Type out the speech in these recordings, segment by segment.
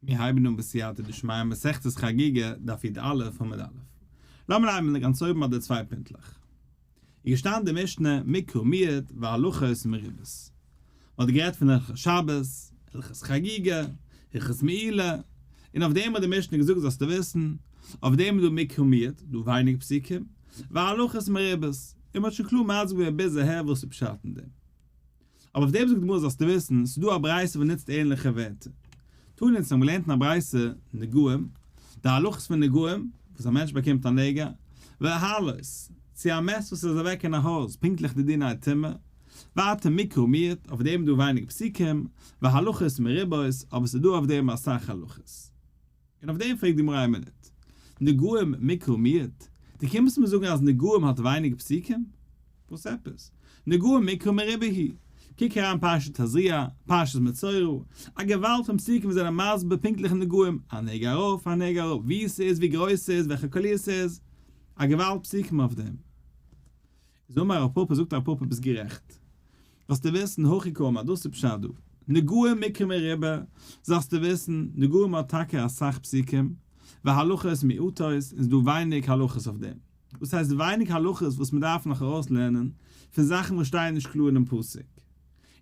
מיר הייבן אן בסייעתא דשמיא מסכת חגיגה, דף י"א עמוד א'. לאמיר הייבן גאנץ אויבן ביי די צוויי פינטלעך. איז געשטאנען די משנה מקרא מועט והלכות מרובות. מען האט גערעדט פון הלכות שבת, הלכות חגיגה, הלכות מעילה, און אויף דעם האט די משנה געזאגט זאלסטו וויסן, אויף דעם איז דא מקרא מועט, דא ווייניג פסוקים, והלכות מרובות, און מען האט שוין קלאר מסביר געווען ביז אהער וואס איז פשט אין דעם. אבער אויף דעם זאגט די גמרא זאלסטו וויסן, ס'איז דא א ברייתא וואס נוצט ענליכע ווערטער. תנא אונז האבן געלערנט אין א ברייתא נגעים, די הלכות פון נגעים, וואס א מענטש באקומט א נגע, ואהלות, צו א מת וואס איז אוועק אין א הויז, פונקטליך די דיני טומאה, ווייטער מקרא מועט, אויף דעם איז דא ווייניג פסוקים, והלכות מרובות, אבער ס'איז דא אויף דעם אסאך הלכות. און אויף דעם פרעגט די גמרא איין מינוט, נגעים מקרא מועט? דו קומסט מיר זאגן אז נגעים האט ווייניג פסוקים? וואס עפעס? נגעים מקרא מרובה הוא. קוק אריין פרשת תזריע, פרשת מצורע, א געוואלד פון פסוקים וואס זענען מסביר פונקטליך נגעים, א נגע ארויף א נגע אראפ, וואו ס'איז, ווי גרויס ס'איז, וועלכע קאליר ס'איז, א געוואלד פסוקים אויף דעם. איז אמר רב פפא זאגט רב פפא ביסט גערעכט. זאלסטו וויסן הכי קאמר דאס איז פשט דא. נגעים מקרא מרובה, זאלסטו וויסן, נגעים האט טאקע אסאך פסוקים, והלכות מועטות, און ס'איז דא ווייניג הלכות אויף דעם. דאס הייסט ווייניג הלכות וואס מ'דארף נאך ארויסלערנען פון זאכן וואס שטייען נישט קלאר אינעם פסוק.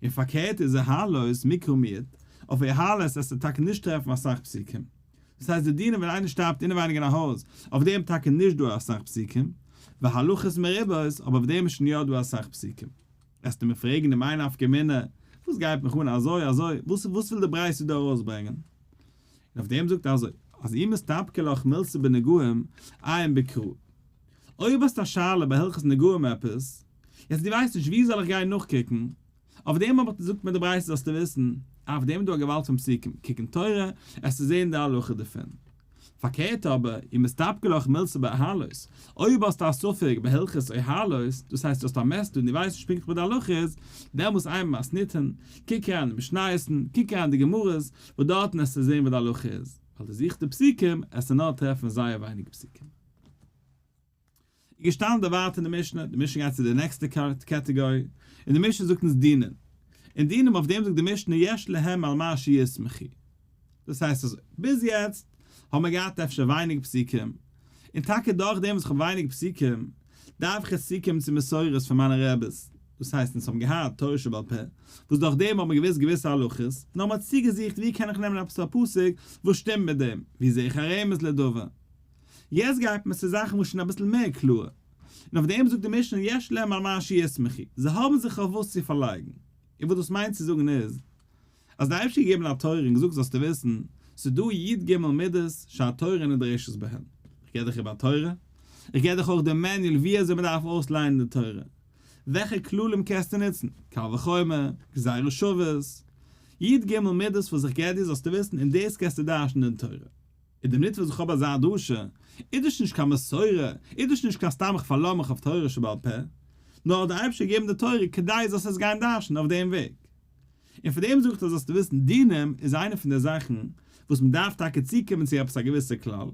און פארקערט איז אהלות מקרא מועט, אויף אהלות עסטו טאקע נישט טרעפן אסאך פסוקים. דאס הייסט די דינים ווען איינער שטארבט אינעווייניג אין א הויז, אויף דעם טאקע נישט דא אסאך פסוקים, והלכות מרובות, אבער אויף דעם איז שוין יא דא אסאך פסוקים. וועסטו מיר פרעגן אין מיין נפקא מינה, וואס גייט מיך אן אזוי אזוי, וואס וואס וויל די ברייתא דא ארויסברענגען? און אויף דעם זאגט ער אזוי, אז אי מסתפקא לך מילתא בנגעים, עיין בקרא. אויב האסטו א שאלה ביי הלכות נגעים עפעס, יעצט דו ווייסט נישט וואו זאל איך גיין נאכקוקן, אויף דעם אבער זאגט מיר די ברייתא זאלסטו וויסן, אויף דעם איז דא א געוואלד פון פסוקים, קוק אין תורה, עסטו זען די הלכה דערפון. פארקערט אבער, אי מסתפקא לך מילתא באהלות, אויב האסטו א ספק בהלכות אוהלות, דאס הייסט דו האסט א מת דא און דו ווייסט נישט פונקטליך וואס די הלכה איז, דעמאלס עיין במתניתין, קוק אריין אין משניות'ן, קוק אריין אין די גמרות, וואס דארטן עסטו זען וואס די הלכה איז, ווייל דו זוכסט די פסוקים, עסטו נאר טרעפן זייער ווייניג פסוקים. איז געשטאנען דער ווייטער אין די משנה, די משנה גייט צו די נעקסטע קעטעגארי, און די משנה זאגט אונז דינים, און דינים אויף דעם זאגט די משנה יש להם על מה שיסמכו, דאס הייסט אזוי, ביז יעצט האבן מיר געהאט אפשר ווייניג פסוקים, און טאקע דורך דעם וואס איך האב ווייניג פסוקים, דארף איך עס צוקומען צו מסורות פון מיינע רעבעס, דאס הייסט אונז האבן געהאט תורה שבעל פה, וואס דורך דעם האט מען געוואוסט געוויסע הלכות, נאר מען האט צוגעזוכט ווי קען איך נעמען עפעס א פסוק וואס שטימט מיט דעם, ווי זע איך א רמז לדבר. יעצט גייט מען צו זאכן וואס שוין אביסל מער קלאר, און אויף דעם זאגט די משנה יש להם על מה שיסמכו, זיי האבן זיך אויף וואס צו פארלייגן. און וואס דאס מיינט צו זאגן איז, אז דער אייבערשטער האט געגעבן א תורה און געזאגט זאלסטו וויסן, ס'איז דא י ג מידות שהתורה נדרשת בהן, איך געב דיך איבער א תורה, איך געב דיך אויך די manual ווי אזוי מען דארף אויסלייענען די תורה, וועלכע כללים קענסטו נוצן, קל וחומר, גזירה שוות, י ג מידות וואס איך געב דיר זאלסטו וויסן און דאס קענסטו דרש'נען אין תורה. אין די מינוט וואס איך האב אזא דרשה, איז דאס נישט קיין מסורה, איז דאס נישט קיין סתם איך פארלאז מיך אויף תורה שבעל פה, נאר האט דער אייבערשטער געגעבן די תורה כדי זאלסט עס גיין דרש'ן אויף דעם וועג. און פאר דעם זאג איך דיר זאלסטו וויסן, דינים איז איינע פון די זאכן וואס מען דארף טאקע צוקומען צו עפעס א געוויסע כלל,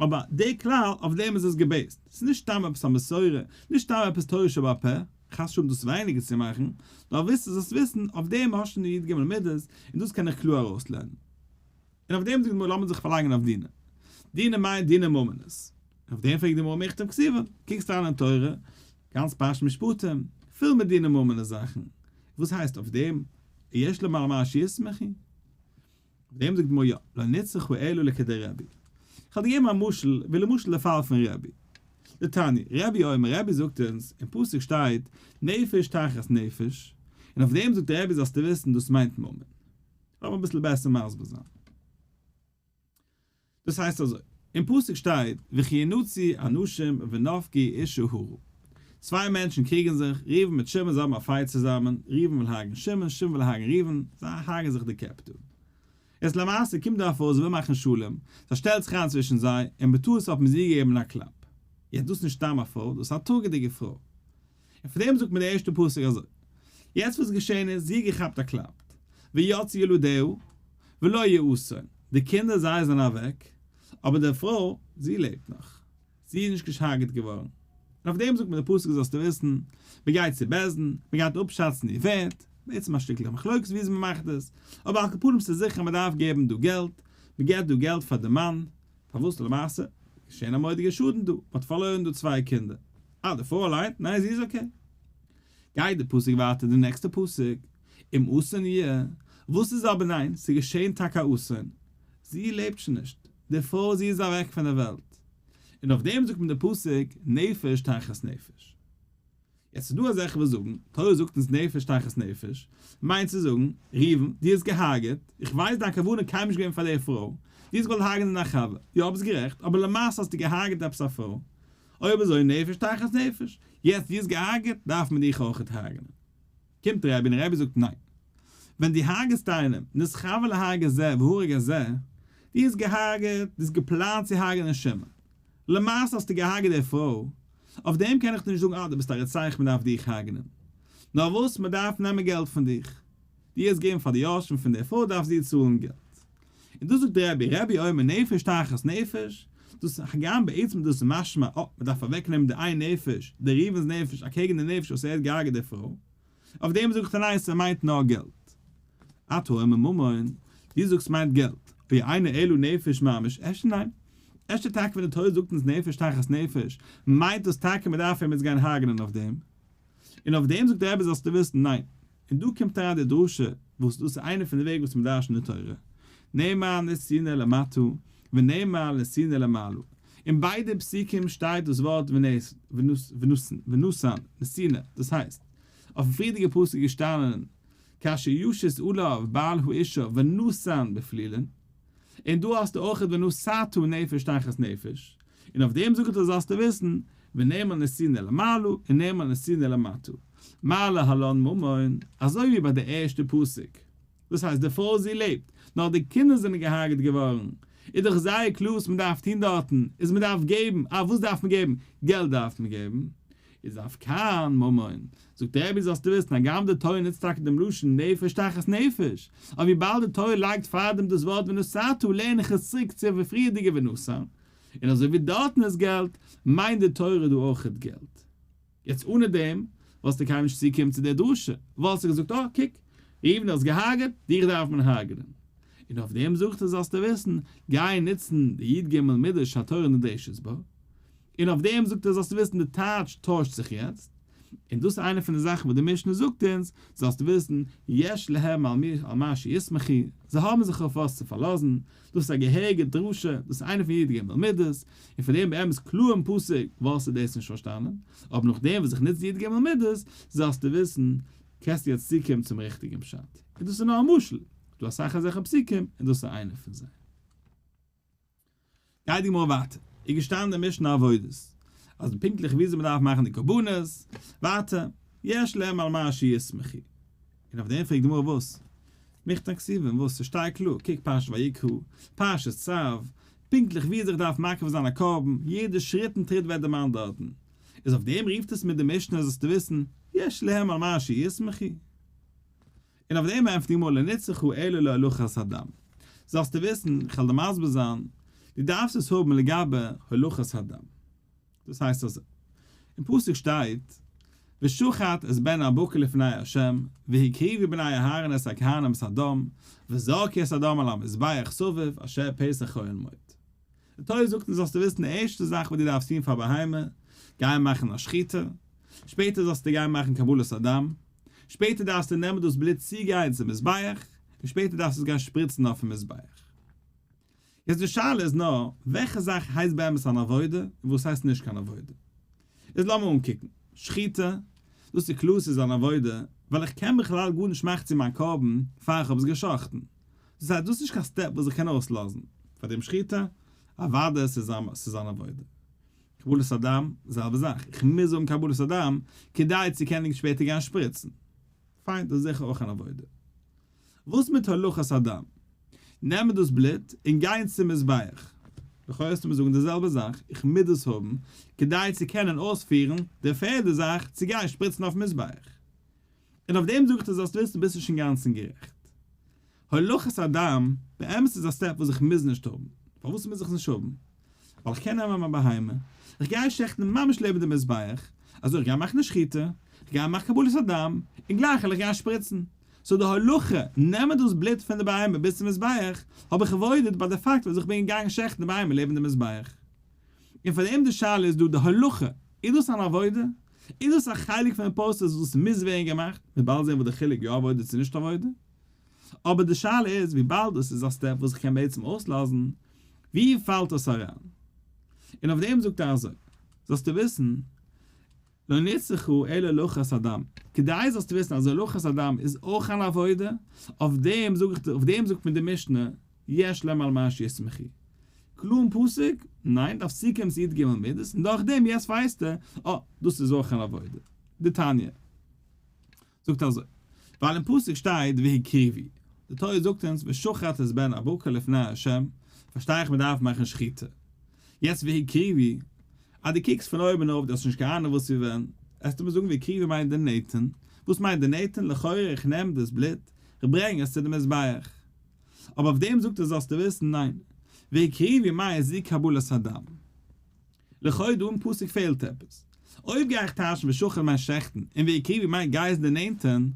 אבער די כלל אויף דעם איז עס גע base ט, ס'איז נישט סתם עפעס א מסורה, נישט סתם עפעס תורה שבעל פה, חס ושלום דאס ווייניגער צו מאכן, נאר וויסן זאלסט וויסן, אויף דעם האסטו די י ג מידות, און דאס קען איך קלאר ארויסלערנען. און אויף דעם זאגט די גמרא לאמיר זיך פארלייגן אויף דינים. דינים מיינט דיני ממונות. און אויף דעם פרעגט די גמרא מכתב כתיבן, קוקסט אריין אין תורה, גאנץ פרשת משפטים, פול מיט דיני ממונות זאכן, וואס הייסט אויף דעם יש להם על מה שיסמכו? אויף דעם זאגט די גמרא יא, לא נצרכא אלא לכדרבי. איך וועל דיר געבן א משל, ווי למשל די פאל פון רבי. דתניא, רבי אומר, רבי זאגט אונז, אין פסוק שטייט, נפש תחת נפש, און אויף דעם זאגט רבי זאלסטו וויסן דאס מיינט ממון. לאמיר אביסל בעסער מסביר זיין. דאס הייסט אזוי, אין פסוק שטייט וכי ינצו אנשים ונפקו אשה הרה. צוויי מענטשן קריגן זיך, ראובן מיט שמעון, זיי האבן א fight צוזאמען, ראובן וויל הרג'ן שמעון, שמעון וויל הרג'ן ראובן, זיי הרג'ן זיך די קעפ דא. יעצט למעשה קומט דא א פרוי, זי וויל מאכן שלום, זי שטעלט זיך איין צווישן זיי, און בטעות האט מען זי געגעבן א קלאפ. יעצט דאס איז נישט סתם א פרוי, דאס איז א טראגעדיגע פרוי. און פאר דעם זאגט מען די ערשטע פסוק אזוי, יעצט וואס געשען איז, זי האט געכאפט א קלאפ, ויצאו ילדיה ולא יאסון, די קינדער זיי זענען אוועק, אבער די פרוי, זי לעבט נאך, זי איז נישט גע'הרג'עט געווארן. און אויף דעם זאגט מען די פסוק זאלסטו וויסן, מען גייט צו בית דין, מען גייט אפשאצן איר ווערט, בעצם א שטיקל מחלוקת ווי אזוי מען מאכט עס, אבער על כל פנים ס'איז זיכער מען דארף געבן דא געלט. מען געבט דא געלט פאר די מאן, פארוואס למעשה? געשען א מורא'דיגע שאדן דא, מען האט פארלוירן דא צוויי קינדער, אה די פרוי אליין? ניין זי איז okay. גייט די פסוק ווייטער די נעקסטע פסוק, אם אסון יהיה, וואס איז אבער ניין, ס'איז געשען טאקע א אסון, זי לעבט שוין נישט, די פרוי זי איז אוועק פון די וועלט, און אויף דעם זאגט מען די פסוק נפש תחת נפש. יעצט איז דא אזעלכע וואס זאגן, תורה זאגט אונז נפש תחת נפש, מיינט צו זאגן, ראובן, דו האסט געהארגעט, איך ווייס דיין כוונה קיינמאל נישט געווען פאר די פרוי, דו האסט געוואלט הרג'נען דיין חבר, יא ביסט גערעכט, אבער למעשה האסטו געהארגעט עפעס א פרוי, אויב אזוי נפש תחת נפש, יעצט דו האסט געהארגעט, דארף מען דיך אויכעט הרג'נען. קומט רבי און רבי זאגט ניין, ווען דו הרג'סט איינעם, נתכוון להרוג את זה והרג את זה, דו האסט געהארגעט, דו האסט געפלאנט צו הרג'נען שמעון, למעשה האסטו געהארגעט די פרוי, אויף דעם קען איך דיר נישט זאגן אה דו ביסט א רוצח מען דארף דיך הרג'נען, נאר וואס מען דארף נעמען געלט פון דיך, דו האסט געגעבן פאר די יורשים פון די פרוי דארף זי צאלן געלט. און דאס זאגט רבי, רבי אומר נפש תחת נפש, דאס הגם בעצם איז דאס משמע אה מען דארף אוועק נעמען די איין נפש, די ראובן'ס נפש אקעגן די נפש וואס ער האט געהארגעט די פרוי, אויף דעם זאגט ער ניין ס'מיינט נאר געלט. אתה אומר ממון, דו זאגסט ס'מיינט געלט, או אינו אלא נפש ממש, אפשר ניין? אפשר טאקע ווען די תורה זאגט אונז נפש תחת נפש, מיינט דאס טאקע מ'דארף אים יעצט גיין הרג'נען אויף דעם? און אויף דעם זאגט דער רבי זאלסטו וויסן ניין. און דא קומט אריין די דרשה, וואס דאס איז איינע פון די וועג וואס מ'דרש'נט די תורה, נאמר נתינה למטה ונאמר נתינה למעלה, אין ביידע פסוקים שטייט דאס ווארט ונתן, נתינה, דאס הייסט, אויפן פריערדיגע פסוק איז געשטאנען כאשר ישית עליו בעל האשה ונתן בפלילין, און דא האסטו אויכעט ונתתה נפש תחת נפש, און אויף דעם זאגט ער זאלסטו וויסן, ונאמר נתינה למעלה און נאמר נתינה למטה, מה להלן ממון, אזוי ווי ביי די ערשטע פסוק, דאס הייסט די פרוי זי לעבט, נאר די קינדער זענען געהארגעט געווארן, איז דאך זייער קלאר וואס מען דארף טון דארטן, איז מען דארף געבן, אה וואס דארף מען געבן? געלט דארף מען געבן, איז אף כאן ממון, זאגט דער רבי זאלסטו וויסן הגם די תורה נוצט טאקע דעם לשון נפש תחת נפש, אבער וויבאלד די תורה לייגט פארדעם דאס ווארט ונתתה לערן איך עס צוריק צו די פריערדיגע ונתן, און אזוי ווי דארטן איז געלט, מיינט די תורה דא אויכעט געלט. יעצט אנע דעם וואלסטו קיינמאל נישט צוגעקומען צו דער דרשה, וואלסטו געזאגט אה קוק, ראובן האסט געהארגעט, דיך דארף מען הרג'נען. און אויף דעם זאגט ער זאלסטו וויסן, גיי נוצן די י ג מידות שהתורה נדרשת בה. און אויף דעם זאגט ער זאלסטו וויסן די טייטש טוישט זיך יעצט, און דאס איז איינע פון די זאכן וואס די משנה זאגט אונז, זאלסטו וויסן, יש להם על מי על מה שיסמכו, זיי האבן זיך אויף וואס צו פארלאזן, דאס איז א געהעריגע דרשה, דאס איז איינע פון י ג מידות, און פון דעם באמת קלארן פסוק וואלסטו דאס נישט פארשטאנען, אבער נאכדעם וואס איך נוץ די י ג מידות, זאלסטו וויסן, קענסטו יעצט צוקומען צום ריכטיגן פשט. און דאס איז נאר א משל, ס'דא אסאך אזעלכע פסוקים, און דאס איז איינע פון זיי. גייט די גמרא ווייטער, איז געשטאנען אין משנה עבודות, אז פונקטליך וויאזוי מען דארף מאכן די קרבנות, ווייטער, יש להם על מה שיסמכו. און אויף דעם פרעגט די גמרא וואס? מכתן כתובים, וואס? ס'שטייט קלאר, קוק פרשת ויקרא, פרשת צו, פונקטליך וויאזוי איך דארף מקריב זיין א קרבן, יעדע שריט און טריט ווערט דערמאנט דארטן. איז אויף דעם רופט עס מיט די משנה זאלסטו וויסן, יש להם על מה שיסמכו. און אויף דעם ענטפערט די גמרא לא נצרכה אלא להולכת הדם. זאלסטו וויסן, איך וועל דיר מסביר זיין, דו דארפסט עס האבן לגבי הולכת הדם. דאס הייסט אזוי, אין פסוק שטייט, ושחט את בן הבקר לפני ה', והקריבו בני אהרן את הכהנים את הדם, וזרקו את הדם על המזבח סביב, אשר פתח אוהל מועד. די תורה זאגט אונז זאלסטו וויסן די ערשטע זאך וואס דו דארפסט טון פאר בהמה, גיי מאכן א שחיטה, שפעטער זאלסטו גיין מאכן קבלת הדם, שפעטער דארפסטו נעמען דאס בלוט צוגיין צום מזבח, און שפעטער דארפסטו עס גיין שפריצן אויפן מזבח. יעצט די שאלה איז נאר, וועלכע זאך הייסט באמת אן עבודה, און וואס הייסט נישט קיין עבודה? איז לאמיר אנקוקן, שחיטה, דאס איז קלאר ס'איז אן עבודה, ווייל איך קען בכלל גארנישט מאכן צו מיין קרבן פאר איך האב עס גע'שחט'ן. דאס הייסט דאס איז נישט קיין step וואס איך קען אויסלאזן. פאר דעם שחיטה, אוודאי ס'איז אן עבודה. קבלת הדם, זעלבע זאך, איך מוז האבן קבלת הדם כדי צו קענען שפעטער גיין שפריצן. פיין, דאס איז זיכער אויך אן עבודה. וואס מיט הולכת הדם? נעמען דאס בלוט און גיין צום מזבח. לכאו' וועסטו מיר זאגן די זעלבע זאך, איך מוז דאס האבן כדי צו קענען אויספירן די פערדע זאך, צו גיין שפריצן אויפן מזבח. און אויף דעם זאג איך דיר זאלסט וויסן ביסט נישט אינגאנצן גערעכט. הולכת הדם, באמת איז א step וואס איך מוז נישט האבן. פארוואס מוז איך עס נישט האבן? ווייל איך קען נעמען מיין בהמה, איך גיי שעכטן ממש לעבן די מזבח, אזוי איך גיי מאכן די שחיטה, איך גיי מאכן קבלת הדם, און גלייך וועל איך גיין שפריצן. סאו די הולכה, נעמען דאס בלוט פון די בהמה ביז צום מזבח, האב איך avoided ביי די פאקט וואס איך בין געגאנגען שעכטן די בהמה לעבן די מזבח. און פאר דעם די שאלה איז דא די הולכה, איז דאס אן עבודה? איז דאס א חלק פון די process וואס מוז ווערן געמאכט? מ'וועט באלד זען וואס די חילוק יא עבודה צו נישט עבודה. אבער די שאלה איז וויבאלד דאס איז א step וואס איך קען בעצם אויסלאזן, ווי פאלט דאס אריין? און אויף דעם זאגט ער אזוי, זאלסטו וויסן, לא נצרכה אלא הולכת הדם, כדי זאלסטו וויסן אז הולכת הדם איז אויך אן עבודה, אויף דעם זאג איך, אויף דעם זאגט מיר די משנה, יש להם על מה שיסמכו. קלאר אין פסוק? ניין, דארפסט צוקומען צו י"ג מידות, און דורך דעם יעצט ווייסטו, אה, דאס איז אויך אן עבודה. דתניא. זאגט אזוי, ווייל אין פסוק שטייט והקריבו, די תורה זאגט אונז ושחט את בן הבקר לפני ה', פארשטיי איך מען דארף מאכן שחיטה. יעצט והקריבו, אז דו קוקסט פון אויבן אויף דו האסט נישט קיין אהנונג וואס ווי ווען, עסטו מיר זאגן והקריבו מיינט דערנענטערן, וואס מיינט דערנענטערן, לכאורה איך נעם דאס בלוט, איך ברענג עס צו די מזבח. אבער אויף דעם זאגט ער זאלסטו וויסן ניין, והקריבו מיינט זו קבלת הדם. לכאו' דא אין פסוק פעלט עפעס. אויב גיי איך טייטשן ושחט מיינט שעכטן און והקריבו מיינט גיי עס דערנענטערן,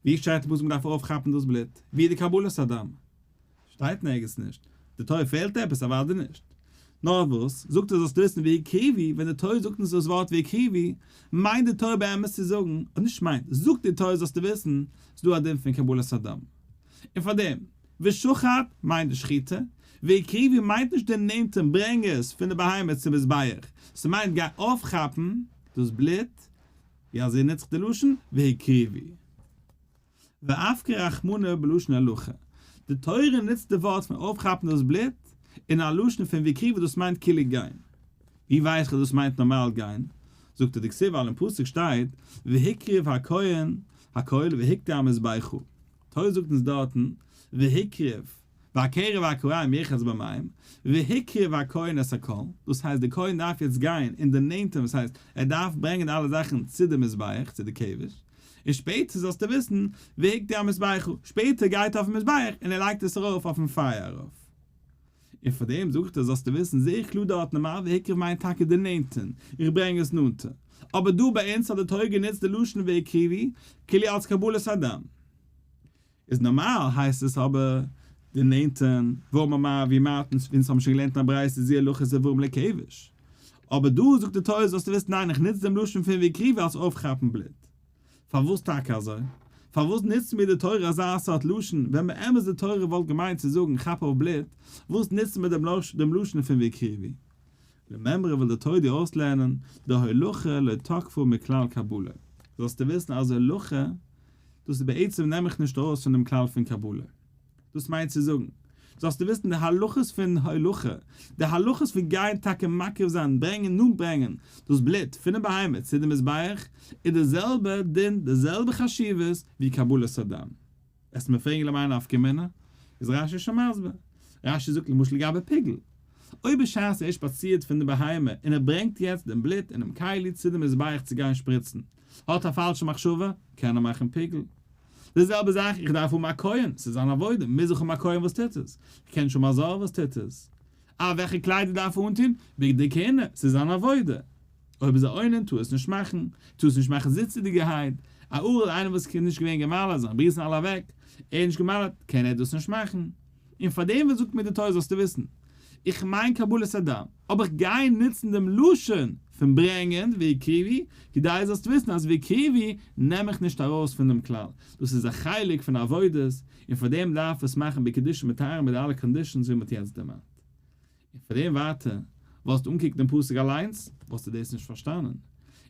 ווי שטייט אין פסוק מ'דארף אויפכאפן דאס בלוט? ווי איז די קבלת הדם? שטייט נערגעץ נישט. די תורה פעלט עפעס? אוודאי נישט. נאר וואס, זאגט ער זאלסט וויסן והקריבו, ווען די תורה זאגט אונז דאס ווארט והקריבו, מיינט די תורה באמת צו זאגן, אדער נישט מיינט, זאגט די תורה זאלסטו וויסן, ס'דא א דין פון קבלת הדם. און פארדעם, ושחט מיינט די שחיטה, והקריבו מיינט נישט דערנענטערן, ברענג עס פון די בהמה צום מזבח, ס'מיינט גיי אויפכאפן דאס בלוט, ווי אזוי נוצט זיך די לשון והקריבו? ואפקיה רחמנא בלשון הולכה, די תורה נוצט די ווארט פון אויפכאפן דאס בלוט אין א לשון פון והקריבו דאס מיינט כאילו גיין. ווי ווייס איך אז דאס מיינט נארמאל גיין? זאגט ער דכתיב ווייל אין פסוק שטייט והקריב הכהן הכל והקטיר המזבחה, תורה זאגט אונז דארטן והקריב והקרב והכרעים ירחץ במים והקריב הכהן את הכל, דאס הייסט די כהן דארף יעצט גיין און דערנענטערן וואס הייסט ער דארף ברענגען די אלע זאכן צו די מזבח צו די כבש, און שפעטער זאלסטו וויסן והקטיר המזבחה, שפעטער גייט ער אויפן מזבח און ער לייגט עס ארויף אויפן פייער ארויף. און פאר דעם זאגט ער זאלסטו וויסן זעה איך קלאר דארט נארמאל והקריב מיינט טאקע דערנענטערן, איך ברענג עס נאנטער. אבער דא ביי אונז האט די תורה גענוצט די לשון והקריבו כאילו אלס קבלת הדם. איז נארמאל הייסט עס אבער דערנענטערן, והאמר מר ווי מר האט אונז אונז האבן שוין געלערנט אין א ברייתא זו הולכת איברים לכבש. אבער דא זאגט די תורה זאלסטו וויסן ניין איך נוץ דעם לשון פון והקריבו אלס אויפכאפן בלוט. פארוואס טאקע אזוי? פארוואס נוצט מיר די תורה אזא סארט לשון, ווען באמת די תורה וואלט געמיינט צו זאגן כאפ אויף בלוט, וואס נוצט מיר דעם לשון פון והקריבו? למימרא וויל די תורה דיר אויסלערנען דהולכה לא תקפה מכלל קבלה, זאלסטו וויסן אז הולכה, דאס איז בעצם נעם איך נישט ארויס פון דעם כלל פון קבלה. דאס מיינט צו זאגן, זאלסטו וויסן די הלכות פון הולכה, די הלכות פון גיין טאקע מקריב זיין, ברענגען נאנט ברענגען דאס בלוט פונעם בהמה צו די מזבח, איז די זעלבע דין, די זעלבע חשיבות ווי קבלת הדם. עסט מיר פרעגן למאי נפקא מינה, איז רש"י שוין מסביר. רש"י זאגט למשל לגבי פיגול, אויב בשעת ער שפאצירט פון די בהמה און ער ברענגט יעצט דעם בלוט אינעם כלי צו די מזבח צו גיין שפריצן, האט א פאלשע מחשבה, קען ער מאכן פיגול. די זעלבע זאך, איך דארף האבן א כהן, ס'איז אן עבודה, מוז איך האבן א כהן וואס טוט עס, איך קען נישט האבן א זר וואס טוט עס. אה, וועלכע קליידער דארף ער אנטון? בגדי כהונה, ס'איז אן עבודה. אויב איז א אונן, טאר עס נישט מאכן, טאר עס נישט מאכן זיצעדיגערהייט. א ערל, איינער וואס איז נישט געווען גע'מל'ט, זיין בריאות זענען אלע אוועק, ער איז נישט גע'מל'ט, קען ער דאס נישט מאכן. און פאר דעם וואס זאגט מיר די תורה זאלסטו וויסן, איך מיין קבלת הדם, אבער איך גיי נוצן דעם לשון פון ברענגען והקריבו, כדי זאלסט וויסן אז והקריבו נעם איך נישט ארויס פון דעם כלל, דאס איז א חלק פון עבודות, און פאר דעם דארף עס מאכן בקדושה מטהר מיט די אלע conditions ווי מ'האט יעצט דערמאנט. און פאר דעם ווייטער, וואלסטו אנקוקט דעם פסוק אליינס, וואלסטו דאס נישט פארשטאנען.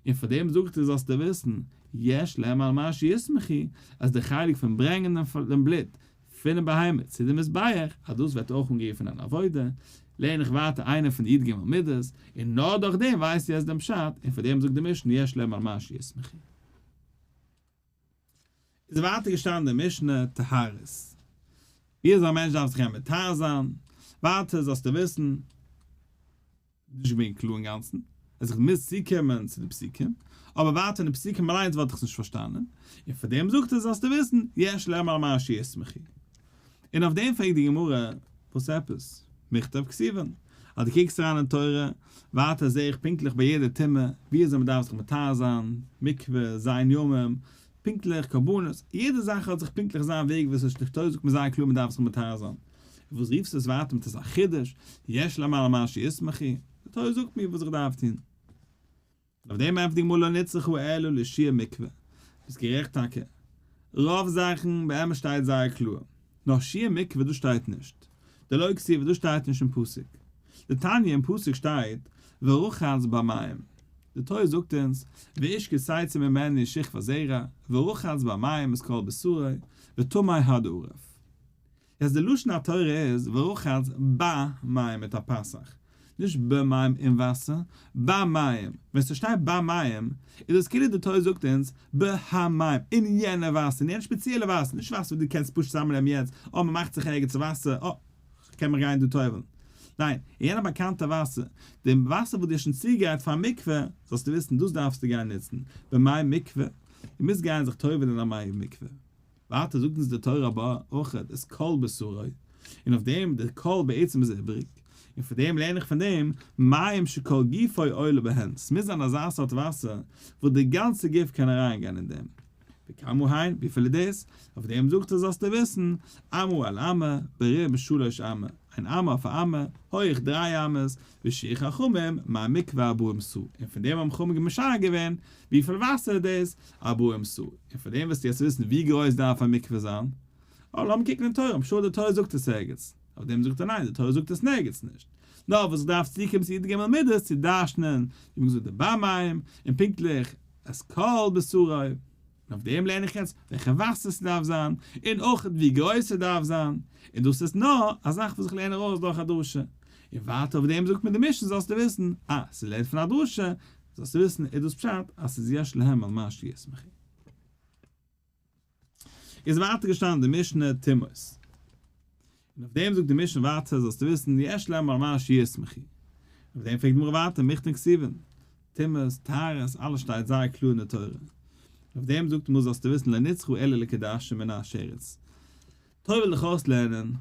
און פאר דעם זאגט ער זאלסטו וויסן, יש להם על מה שיסמכו, אז די חלק פון ברענגען דעם בלוט פונעם בהמה צו די מזבח, אז דאס ווערט אויך אנגערופן אן עבודה, לערן איך ווייטער איינע פון די י"ג מידות, און נאר דורך דעם ווייסטו יעצט דעם פשט, און פאר דעם זאגט די משנה יש להם על מה שיסמכו. איז ווייטער געשטאנען די משנה טהרות, ווי אזוי א מענטש דארף זיך גיין מטהר זיין, ווייטער זאלסטו וויסן, נישט געווען קלאר אינגאנצן, אז איך מוז צוקומען צו די פסוקים, אבער ווייטער אין די פסוקים אליינס וואלט איך עס נישט פארשטאנען, און פאר דעם זאגט ער זאלסטו וויסן, יש להם על מה שיסמכו. און אויף דעם פרעגט די גמרא, וואס עפעס? מכתב כתיבן. אז דו קוקסט אריין אין תורה, ווייטער זעה איך פונקטליך ביי יעדע טומאה, ווי אזוי מען דארף זיך מטהר זיין, מקווה, ז' ימים, פונקטליך, קרבנות, יעדע זאך האט זיך פונקטליך זיין וועג וואס די תורה זאגט מיר זייער קלאר מען דארף זיך מטהר זיין. וואס רופסטו עס ווייטער מיט אזא חידוש, יש להם על מה שיסמכו, די תורה זאגט מיר וואס איך דארף טון. און אויף דעם ענטפערט די גמרא לא נצרכה אלא לשיעור מקווה. ביסט גערעכט טאקע. רוב זאכן באמת שטייט זייער קלאר. נאר שיעור מקווה דאס שטייט נישט. דלא כתיבא דאס שטייט נישט אין פסוק. דתניא אין פסוק שטייט ורחץ במים. די תורה זאגט אונז ואיש כי תצא ממנו שכבת זרע ורחץ במים את כל בשרו וטמא עד הערב. יעצט די לשון התורה איז ורחץ במים מיט א פתח, נישט במים אין וואסער, במים, ווען ס'שטייט במים איז דאס כאילו די תורה זאגט אונז בהמים, אין יענע וואסער, אין יענע שפעציעלע וואסער, נישט וואסער וואס דו קענסט פשוט צוזאמנעמען יעצט, אה מ'מאכט זיך ערגעץ וואסער, אה כ'קען מיך גיין דא טובל'ן. ניין, אין יענע באקאנטע וואסער, די וואסער וואס דו האסט שוין צוגעגרייט פאר מקווה, זאלסטו וויסן דאס דארפסטו גיין נוצן, במי מקווה, דו מוזט גיין זיך טובל'ן אין א מי מקווה. ווייטער זאגט אונז די תורה אבער אויך את כל בשרו, און אויף דעם די כל בעצם איז איבריג, און פון דעם לערן איך פון דעם מים שכל גופו עולה בהן, ס'מוז זיין אזא סארט וואסער וואס די גאנצע גוף קען אריין גיין אין דעם. וכמה הן, וויפיל איז דאס? אויף דעם זאגט ער זאלסטו וויסן, אמה על אמה, ברום שלש אמה, איין אמה אויף א אמה, הויך דריי אמות, ושיערו חכמים, מי מקווה ארבעים סאה, און פון דעם האבן חכמים משער געווען וויפיל וואסער איז דאס, ארבעים סאה, און פון דעם וועסטו יעצט וויסן ווי גרויס דארף א מקווה זיין. אה, לאמיר קוקן אין תורה, I'm sure די תורה זאגט עס ערגעץ. אויף דעם זאגט ער ניין, די תורה זאגט עס נערגעץ נישט. נאר וואס איך דארף צוקומען צו י"ג מידות צו דרש'נען, ווי מ'האט געזאגט די במים, און פונקטליך את כל בשרו. און אויף דעם לערן איך יעצט וועלכע וואסער ס'דארף זיין, און אויך ווי גרויס ס'דארף זיין. און דאס איז נאר א זאך וואס איך לערן ארויס דורך א דרשה. און ווייטער אויף דעם זאגט מיר די משנה זאלסטו וויסן, אה, ס'לערנט פון א דרשה, זאלסטו וויסן איז דאס פשט אז ס'איז יש להם על מה שיסמכו. איז ווייטער געשטאנען די משנה טומאות. און אויף דעם זאגט די משנה ווייטער זאלסטו וויסן יש להם על מה שיסמכו. אויף דעם פרעגט די גמרא ווייטער מכתן כתיבן. טומאות, טהרות, אלעס שטייט זייער קלאר אין די תורה. אויף דעם זאגט די גמרא זאלסטו וויסן לא נצרכה אלא לכעדשה מן השרץ. תורה וויל דיך אויסלערנען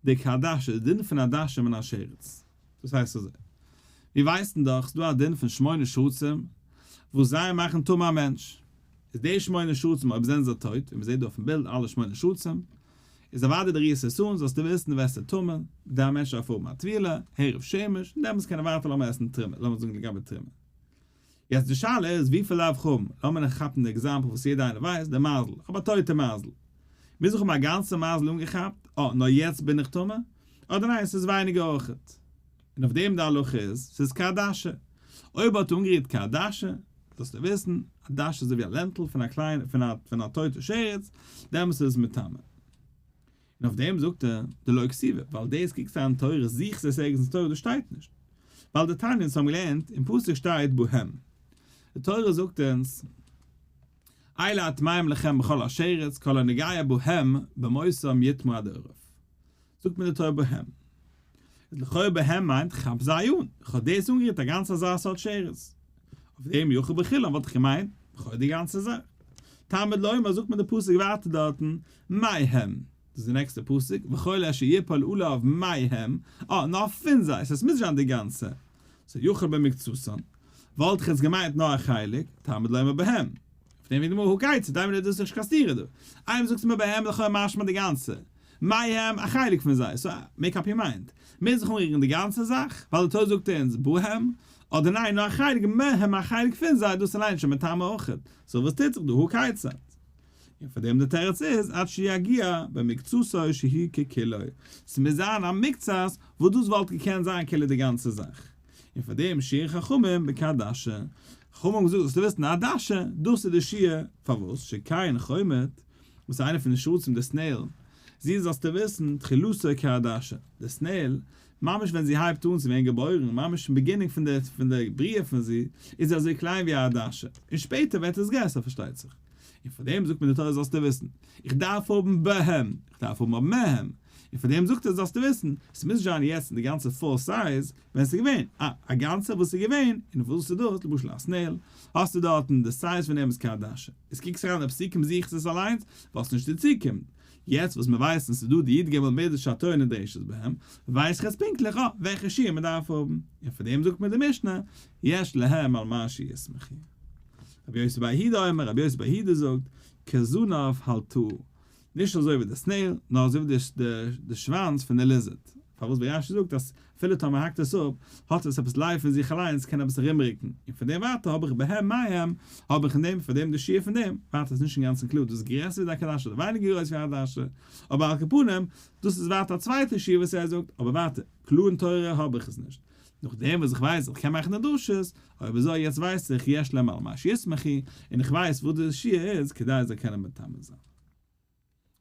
די כעדשה, די דין פון עדשה מן השרץ. דאס הייסט אזוי, מיר ווייסן דאך ס'דא א דין פון שמונה שרצים וואס זיי מאכן טמא א מענטש, איז די שמונה שרצים אויב זענען זיי טויט, ווי מ'זעט דא אויפן בילד אלע שמונה שרצים, איז אוודאי די רירסט עס אן זאלסטו וויסן ווערסטו טמא, דער מענטש דארף האבן א טבילה, הערב שמש, און דעמאלטס קען ער ווייטער לאמיר עסן תרומה, לאמיר זאגן לגבי תרומה. יעצט די שאלה איז וויפיל דארף איך האבן, לאמיר נאך כאפן די example וואס יעדער איינער ווייסט, די מייזל, איך האב א טויטע מייזל, מוז איך האבן א גאנצע מייזל אנגעכאפט, אה נאר יעצט בין איך טמא, אדער ניין ס'איז ווייניגער אויכעט. און אויף דעם די הלכה איז, ס'איז כעדשה. אויב האט ער אנגערירט כעדשה, זאלסטו וויסן, עדשה איז אזויווי א לענטל פון א קליין פון א פון א טויטע שרץ, דעמאלטס איז עס מטמא. און אויף דעם זאגט ער, דלא כתיבא, ווייל דאס קוקסטו אן תורה, זוכסט עס ערגעץ אין תורה, דאס שטייט נישט. ווייל דתניא אונז האבן געלערנט, אין פסוק שטייט בהם. די תורה זאגט אונז, אלה הטמאים לכם בכל השרץ, כל הנוגע בהם במותם יטמא עד הערב. זאגט מיר די תורה בהם. איז לכאו' בהם מיינט כאפ זיי אן, איך האב דאס אנגערירט א גאנצע אזא סארט שרץ. אויף דעם יכול בכולם וואלט איך געמיינט, לכאו' די גאנצע זאך. תלמוד לומר זאגט מיר די פסוק ווייטער דארטן, מהם. דאס איז די נעקסטע פסוק, וכל אשר יפול עליו מהם, אה, נאר פון זיי, סאו עס מוז נישט זיין די גאנצע. סאו יכול במקצתן. וואלט איך יעצט געמיינט נאר א חלק, תלמוד לומר בהם. אויף דעם ווי די גמרא הא כיצד, דיי מיר דאס איז נישט קיין סתירה דא. איינמאל זאגסטו מיר בהם לכאו' משמע די גאנצע. מהם, א חלק פון זיי, so make up your mind. מוז איך אנרירן די גאנצע זאך, ווייל די תורה זאגט אונז בהם, אדער ניין נאר א חלק מהם א חלק פון זיי, דאס אליין איז שוין מטמא אויכעט, so וואס טוט זיך דא, הא כיצד? און פאר דעם די תירוץ איז עד שיגיע במקצתו שהוא ככולו, ס'מוז זיין א מקצת וואס דאס וואלט געקענט זיין כאילו די גאנצע זאך, און פאר דעם שיערו חכמים בכעדשה, חכמים האבן געזאגט זאלסטו וויסן א עדשה, דאס איז די שיעור, פארוואס שכעין חומט, וואס איז איינע פון די שרצים די snail, זי זאלסטו וויסן, תחילתו כעדשה, די snail, ממש ווען זי הייבט אן צו ווערן געבוירן, ממש אין beginning פון די פון די בריאה פון זי, איז זי אזוי קליין ווי א עדשה, און שפעטער ווערט עס גרעסער פארשטייט זיך. און פאר דעם זאגט מיר די תורה זאלסטו וויסן, איך דארף האבן בהם, איך דארף האבן אויף מהם, און פאר דעם זאגט ער זאלסטו וויסן, עס מוז נישט זיין יעצט אין די גאנצע full size, ווען עס איז געווען, א א גאנצע וואס איז געווען, און וואס איז דאס, למשל א snail, האסטו דארטן די size פון דעם איז כעדשה. איז קוקסט אריין אין די פסוקים זוכסט עס אליינס, וואלסט נישט דערצו קומען. יעצט וואס מיר ווייסן ס'איז דא די י"ג מידות שהתורה נדרשת בהם, ווייס איך יעצט פונקטליך אה וועלכע שיעור מען דארף האבן, און פאר דעם זאגט מיר די משנה, יש להם על מה שיסמכו. רבי יוסי בר יהודה אומר, רבי יוסי בר יהודה זאגט, כזנב הלטאה, נישט אזוי ווי די snail, נאר אזוי ווי די שוואנץ פון די lizard. פארוואס ווי רש"י זאגט אז אפילו טאמער האקט עס אפ, האט עס עפעס life פון זיך אליינס, קען עפעס ארומרוקן. און פון דעם ווייטער האב איך בהם מהם, האב איך אין דעם, פון דעם די שיעור פון דעם, ווייטער איז נישט אינגאנצן קלאר, דאס איז גרעסער ווי די עדשה אדער ווייניגער גרויס ווי א עדשה, אבער על כל פנים, דאס איז ווייטער א צווייטע שיעור וואס ער זאגט, אבער ווייטער, קלאר אין תורה האב איך עס נישט. נאכדעם וואס איך ווייס איך קען מאכן די דרשות, אויב אזוי יעצט ווייס איך יש להם על מה שיסמכו, און איך ווייס וואס די שיעור איז כדי זיי קענען מטמא זיין.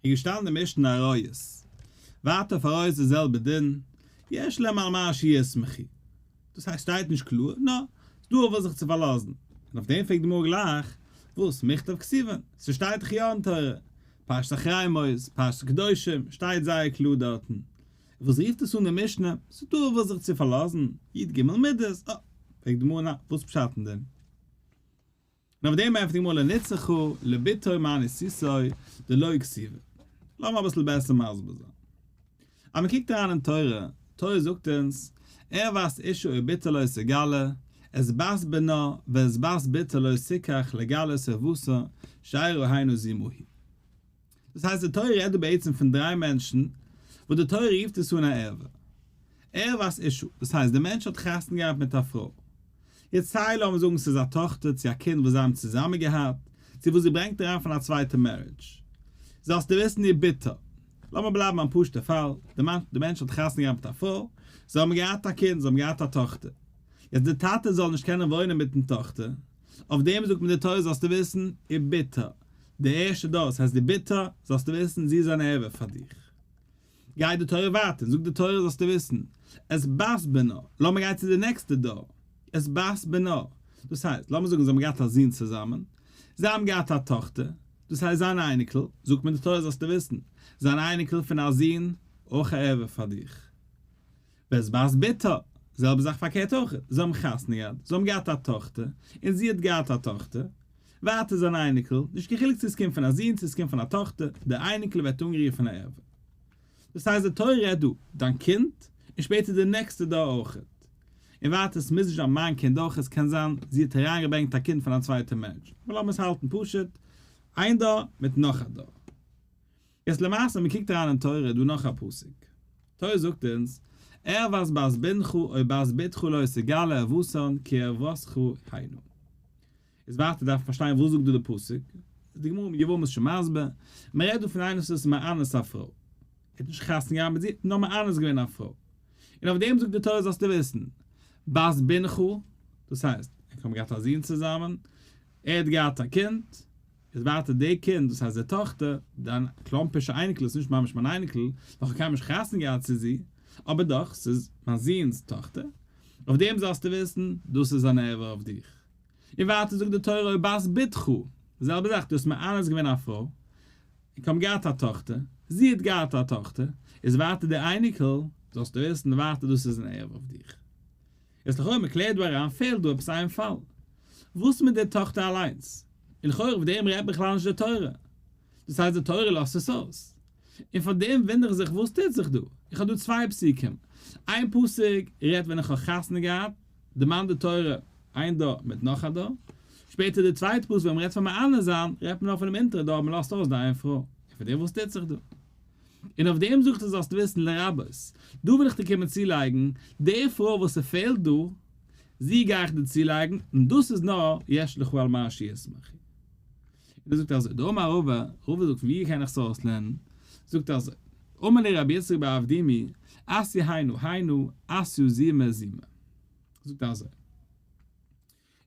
איז געשטאנען די משנה עריות. ווייטער אויף עריות די זעלבע דין, יש להם על מה שיסמכו. דאס הייסט שטייט נישט קלאר, נאר ס'דא אויף וואס זיך צו פארלאזן. און אויף דעם פרעגט די גמרא גלייך, וואס מכתב כתובין? ס'שטייט דאך יא אין תורה, פרשת אחרי מות, פרשת קדושים, שטייט זייער קלאר דארטן. וואס רופט עס אן די משנה? ס'איז דא אויף וואס זיך צו פארלאזן, י"ג מידות, אה, פרעגט די גמרא נא, וואס פשט אין דעם? און אויף דעם ענטפערט די גמרא לנצרכא לבתו מאנסיתו דלא כתיבא. לאמיר אביסל בעסער מסביר זיין. אז מען קוקט אריין אין תורה, תורה זאגט אונז, ערות אשה או בתה לא תגלה, את בת בנה ואת בת בתה לא תקח לגלות ערותה, שארה הנה זמה היא. דאס הייסט די תורה רעדט דא בעצם פון דריי מענטשן וואס די תורה רופט עס אן א ערווה. ערוות אשה, דאס הייסט די מענטש האט חתונה געהאט מיט א פרוי. יעצט סיי לאמיר זאגן ס'איז א טאכטער צו א קינד וואס זיי האבן צוזאמען געהאט, צו וואס זי ברענגט אריין פון א צווייטע marriage. זאלסטו וויסן ובתה. לאמיר בלייבן ביים פשוט'ע פאל, די מאן, די מענטש האט חתונה געהאט מיט א פרוי, זיי האבן געהאט א קינד, זיי האבן געהאט א טאכטער. יעצט די טאטע זאל נישט קענען וואוינען מיטן טאכטער, אויף דעם זאגט מען די תורה זאלסטו וויסן, ובתה. די ערשטע דור, ס'הייסט די בתה, זאלסטו וויסן, זי איז אן ערווה פאר דיך. גייט די תורה ווייטער, זאגט די תורה זאלסטו וויסן, את בת בנה, לאמיר גיין צו די נעקסטע דור, את בת בנה, דאס הייסט, לאמיר זאגן זיי האבן געהאט א זון צוזאמען, זיי האבן געהאט א טאכטער, דאס הייסט זיין אייניקל, זאגט מען די תורה זאלסטו וויסן, זיין אייניקל פון א זון, אויך א ערווה פאר דיך. ואת בת בתה, זעלבע זאך פארקערט אויך, זיי האבן חתונה געהאט, זיי האבן געהאט א טאכטער, און זי האט געהאט א טאכטער, ווייטער זיין אייניקל, נישט קיין חילוק צו עס קומט פון א זון צו עס קומט פון א טאכטער, דער אייניקל ווערט אנגערופן א ערווה. דאס הייסט די תורה רעדט דא, דיין קינד, און שפעטער די נעקסטע דור אויך. און ווייטער עס מוז נישט זיין מיין קינד אויך, עס קען זיין זי האט אריינגעברענגט א קינד פון א צווייטע מענטש, אבער לאמיר עס האלטן פשוט, איין דור מיט נאך א דור. יעצט למעשה מען קוקט אריין אין תורה איז דא נאך א פסוק, תורה זאגט אונז, ערות בת בנך או בת בתך לא תגלה ערותן כי ערותך הנה. איז ווייטער דארף מען פארשטיין וואס זאגט דא די פסוק, איז די גמרא אין יבמות שוין מסביר, מען רעדט דא פון איינער וואס איז מאנס א פרוי, ער האט נישט חתונה געהאט מיט זי, נאר מאנס געווען א פרוי, און אויף דעם זאגט די תורה זאלסטו וויסן, בת בנך, דאס הייסט, ענק האבן געהאט א זון צוזאמען, ער האט געהאט א קינד, איז ווייטער די קינד, דאס הייסט די טאכטער, דיין קלאמפישע אייניקל איז נישט ממש מיין אייניקל, ווייל כ'האב קיינמאל נישט חתונה געהאט צו זי, אבער דאך, ס'איז מיין זוהן'ס טאכטער, אויף דעם זאלסטו וויסן, דאס איז אן ערווה אויף דיך. און ווייטער זאגט די תורה ובת בתך, די זעלבע זאך, דו האסט מאנס געווען א פרוי, און כ'האב געהאט א טאכטער, זי האט געהאט א טאכטער, איז ווייטער די אייניקל, זאלסטו וויסן, ווייטער דאס איז אן ערווה אויף דיך. איז לכאורה מען קלערט דא אריין פעלט דא עפעס איין פאל. וואס מיט די טאכטער אליינס? און לכאורה אויף דעם רעדט בכלל נישט די תורה. דאס הייסט די תורה לאזט עס אויס. און פאר דעם וואונדער איך זיך וואס טוט זיך דא? איך האב דא צוויי פסוקים. איין פסוק רעדט ווען איך האב חתונה געהאט, דערמאנט די תורה איין דור מיט נאך א דור. שפעטער די צווייטע פסוק ווען מען רעדט פון מאנס זיין, רעדט מען נאר פונעם אונטערע דור, מען לאזט אויס די איין פרוי. און פאר דעם וואס טוט זיך דא? און אויף דעם זאגט ער זאלסט וויסן לרבות, דא וויל איך דיר קומען צולייגן, די פרוי וואס ס'פעלט דא, זי גיי איך דיר צולייגן, און דאס איז נאר יש לך על מה שיסמכו. און ער זאגט אזוי, דאמר רבא, רבא זאגט פון ווי קען איך עס אויסלערנען, זאגט ער אזוי, אמר לי רבי יצחק בר אבדימי, אתיא היינו היינו, אתיא זימא זימא. זאגט ער אזוי.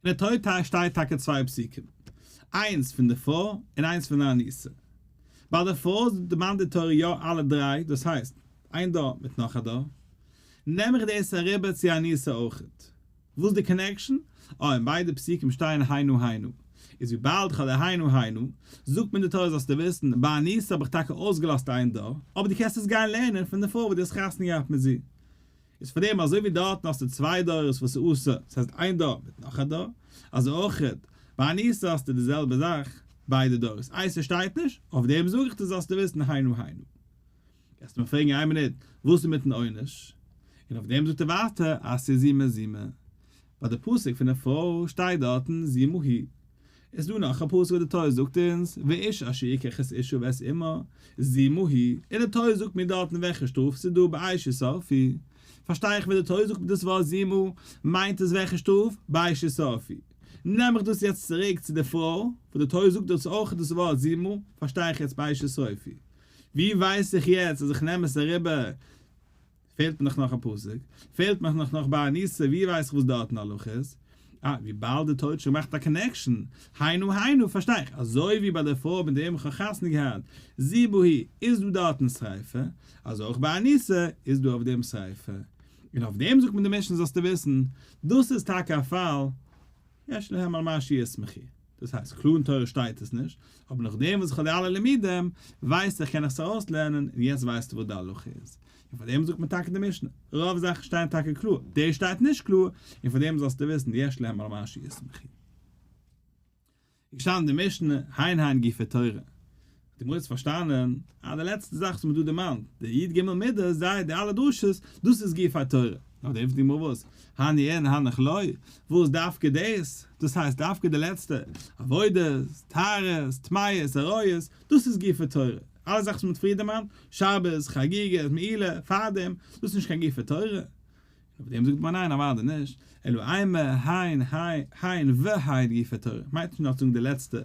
אין די תורה שטייט טאקע צוויי פסוקים, איינס פון די פרוי און איינס פון די אנוסה. ביי די פרוי דערמאנט די תורה יא אלע דריי, דאס הייסט, איין דור מיט נאך א דור. נעם איך דאס אריבער צו אנוסה אויכעט. וואס איז די connection? אה, אין ביידע פסוקים שטייען הנה הנה. איז וויבאלד כ'האב די הנה הנה, זאגט מיר די תורה זאלסטו וויסן, ביי אנוסה האב איך טאקע אויסגעלאזט איין דור, אבער דו קענסט עס גיין לערנען פון די פרוי וואס דו האסט חתונה געהאט מיט זי. איז פאר דעם אזוי ווי דארטן האסטו צוויי דורות וואס איז אסור, דאס הייסט איין דור מיט נאך א דור, אזוי אויכעט ביי אנוסה האסטו די זעלבע זאך ביידע דורות, איי ס'שטייט נישט? אויף דעם זאג איך דיר זאלסטו וויסן היינו היינו. גייסטו מיר פרעגן איין מינוט וואס איז מיטן עונש? און אויף דעם זאגט ער ווייטער אז ס'איז זימה זימה, ביי די פסוק פון די פרוי שטייט דארטן זימה היא. איז דא נאך א פסוק וואס די תורה זאגט אונז, ואיש אשר יקח את אשה ואת אמה, זימה היא, און די תורה זאגט מיר דארטן וועלכע שטראף ס'איז דא באש ישרפו, פארשטיי איך ווען די תורה זאגט מיר דאס ווארט זימה, מיינט עס וועלכע שטראף, באש ישרפו. נעם איך דאס יעצט צוריק צו די פרוי, וואס די תורה זאגט דאס אויך דאס ווארט זימה, פארשטיי איך יעצט באש ישרפו. ווי ווייס איך יעצט אז איך נעם עס אריבער? פעלט מיר דאך נאך א פסוק, פעלט מיך נאך נאך ביי אנוסה, ווי ווייס איך וואס דארטן הלכה איז? אה, וויבאלד די תורה האט שוין געמאכט א connection, היינו היינו, פארשטיי איך, אזוי ווי ביי די פרוי מיט וועם איך האב חתונה געהאט, זימה היא, איז דא דארטן שריפה, אזוי אויך ביי אנוסה איז דא אויף דעם שריפה. און אויף דעם זאגט מען די משנה זאלסטו וויסן, דאס איז טאקע א פאל, יש להם על מה שיסמכו. דאס הייסט, קלאר אין תורה שטייט עס נישט, אבער נאכדעם וואס איך האב די אלע לימודים, ווייס איך, קען איך עס ארויסלערנען, און יעצט ווייסטו וואס די הלכה איז. און פאר דעם זאגט מען טאקע די משנה. רוב זאכן שטייען טאקע קלאר, דאס שטייט נישט קלאר, און פאר דעם זאלסטו וויסן, יש להם על מה שיסמכו. איז געשטאנען די משנה, הן הן גופי תורה. האט די גמרא יעצט פארשטאנען, אז די לעצטע זאך וואס מען האט דא דערמאנט, די י ג מידות, זיי, די אלע דרשות, דאס איז גופי תורה. נאך דעם פרעגט די גמרא וואס? הני אין הנך לא? וואס דווקא דאס? דאס הייסט דווקא די לעצטע, עבודות, טהרות, טמאות, עריות, דאס איז גופי תורה. אלע זאכן וואס מען האט פריער דערמאנט, שבת, חגיגות, מעילה, פארדעם, דאס איז נישט קיין גופי תורה. אויף דעם זאגט מען ניין אוודאי נישט, אלא אימא הן הן והן גופי תורה, מיינט נישט נאר צו זאגן די לעצטע,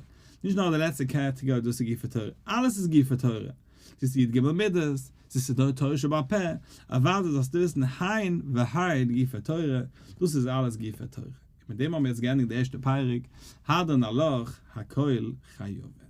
נישט נאר די לעצטע קעטעגארי דאס איז גופי תורה, אלעס איז גופי תורה, ס'איז י ג מידות, ס'איז תורה שבעל פה, אוודאי זאלסטו וויסן הן והן גופי תורה, דאס איז אלעס גופי תורה. און מיט דעם האבן מיר יעצט געענדיגט די ערשטע פרק, הדרן עלך הכל חייבין.